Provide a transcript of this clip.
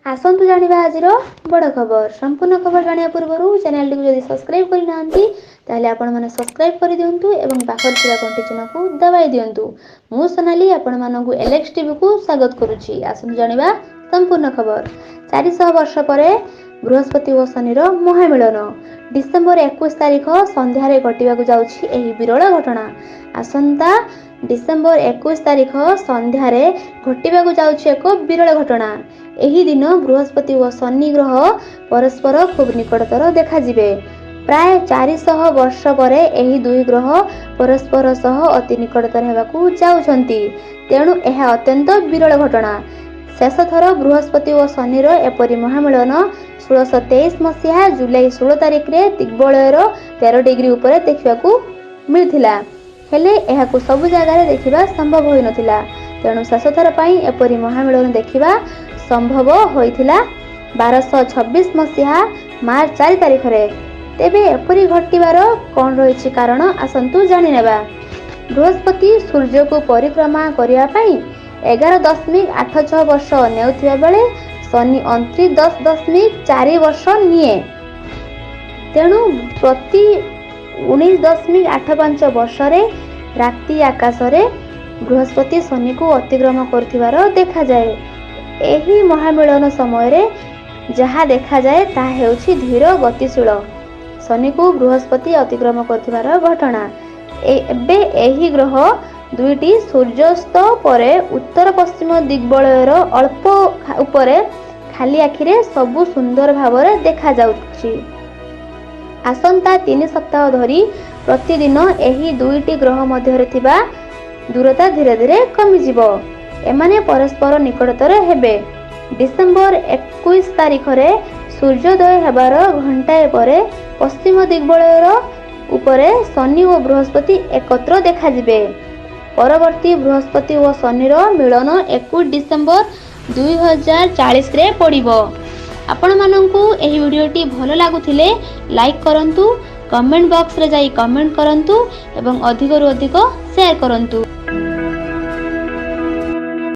ଆସନ୍ତୁ ଜାଣିବା ଆଜିର ବଡ଼ ଖବର। ସମ୍ପୂର୍ଣ୍ଣ ଖବର ଜାଣିବା ପୂର୍ବରୁ ଚ୍ୟାନେଲଟିକୁ ଯଦି ସବସ୍କ୍ରାଇବ୍ କରିନାହାନ୍ତି, ତାହେଲେ ଆପଣମାନେ ସବସ୍କ୍ରାଇବ୍ କରିଦିଅନ୍ତୁ ଏବଂ ପାଖରେ ଥିବା ଘଣ୍ଟି ଚିହ୍ନକୁ ଦବାଇ ଦିଅନ୍ତୁ। ମୁଁ ସୋନାଲି ଆପଣମାନଙ୍କୁ ଏଲ୍ଏକ୍ସ ଟିଭିକୁ ସ୍ୱାଗତ କରୁଛି। ଆସନ୍ତୁ ଜାଣିବା ସମ୍ପୂର୍ଣ୍ଣ ଖବର। 400 ବର୍ଷ ପରେ ବୃହସ୍ପତି ଓ ଶନିର ମହାମିଳନ। ଡିସେମ୍ବର 21 ତାରିଖ ସନ୍ଧ୍ୟାରେ ଘଟିବାକୁ ଯାଉଛି ଏହି ବିରଳ ଘଟଣା। ଆସନ୍ତା ଡିସେମ୍ବର 21 ତାରିଖ ସନ୍ଧ୍ୟାରେ ଘଟିବାକୁ ଯାଉଛି ଏକ ବିରଳ ଘଟଣା। ଏହି ଦିନ ବୃହସ୍ପତି ଓ ଶନି ଗ୍ରହ ପରସ୍ପର ଖୁବ୍ ନିକଟତର ଦେଖାଯିବେ। ପ୍ରାୟ 400 ବର୍ଷ ପରେ ଏହି ଦୁଇ ଗ୍ରହ ପରସ୍ପର ସହ ଅତି ନିକଟତର ହେବାକୁ ଯାଉଛନ୍ତି। ତେଣୁ ଏହା ଅତ୍ୟନ୍ତ ବିରଳ ଘଟଣା। ଶେଷଥର ବୃହସ୍ପତି ଓ ଶନିର ଏପରି ମହାମିଳନ 1623 ମସିହା ଜୁଲାଇ 16 ତାରିଖରେ ଦିଗ୍ବଳୟର 13 ଡିଗ୍ରୀ ଉପରେ ଦେଖିବାକୁ ମିଳିଥିଲା। ହେଲେ ଏହାକୁ ସବୁ ଜାଗାରେ ଦେଖିବା ସମ୍ଭବ ହୋଇନଥିଲା। ତେଣୁ ଶେଷଥର ପାଇଁ ଏପରି ମହାମିଳନ ଦେଖିବା ସମ୍ଭବ ହୋଇଥିଲା 1226 ମସିହା ମାର୍ଚ୍ଚ 4 ତାରିଖରେ। ତେବେ ଏପରି ଘଟିବାର କ'ଣ ରହିଛି କାରଣ, ଆସନ୍ତୁ ଜାଣିନେବା। ବୃହସ୍ପତି ସୂର୍ଯ୍ୟକୁ ପରିକ୍ରମା କରିବା ପାଇଁ 11.86 ବର୍ଷ ନେଉଥିବା ବେଳେ ଶନି 29.4 ବର୍ଷ ନିଏ। ତେଣୁ ପ୍ରତି 19.85 ବର୍ଷରେ ରାତି ଆକାଶରେ ବୃହସ୍ପତି ଶନିକୁ ଅତିକ୍ରମ କରୁଥିବାର ଦେଖାଯାଏ। ଏହି ମହାମିଳନ ସମୟରେ ଯାହା ଦେଖାଯାଏ, ତାହା ହେଉଛି ଧୀର ଗତିଶୀଳ ଶନିକୁ ବୃହସ୍ପତି ଅତିକ୍ରମ କରୁଥିବାର ଘଟଣା। ଏବେ ଏହି ଗ୍ରହ ଦୁଇଟି ସୂର୍ଯ୍ୟାସ୍ତ ପରେ ଉତ୍ତର ପଶ୍ଚିମ ଦିଗ୍ବଳୟର ଅଳ୍ପ ଉପରେ ଖାଲି ଆଖିରେ ସବୁ ସୁନ୍ଦର ଭାବରେ ଦେଖାଯାଉଛି। ଆସନ୍ତା 3 ସପ୍ତାହ ଧରି ପ୍ରତିଦିନ ଏହି ଦୁଇଟି ଗ୍ରହ ମଧ୍ୟରେ ଥିବା ଦୂରତା ଧୀରେ ଧୀରେ କମିଯିବ। ଏମାନେ ପରସ୍ପର ନିକଟତର ହେବେ। ଡିସେମ୍ବର 21 ତାରିଖରେ ସୂର୍ଯ୍ୟୋଦୟ ହେବାର ଘଣ୍ଟାଏ ପରେ ପଶ୍ଚିମ ଦିଗ୍ବଳୟର ଉପରେ ଶନି ଓ ବୃହସ୍ପତି ଏକତ୍ର ଦେଖାଯିବେ। ପରବର୍ତ୍ତୀ ବୃହସ୍ପତି ଓ ଶନିର ମିଳନ 21 ଡିସେମ୍ବର 2040ରେ ପଡ଼ିବ। ଆପଣମାନଙ୍କୁ ଏହି ଭିଡ଼ିଓଟି ଭଲ ଲାଗୁଥିଲେ ଲାଇକ୍ କରନ୍ତୁ, କମେଣ୍ଟ ବକ୍ସରେ ଯାଇ କମେଣ୍ଟ କରନ୍ତୁ ଏବଂ ଅଧିକରୁ ଅଧିକ ସେୟାର କରନ୍ତୁ।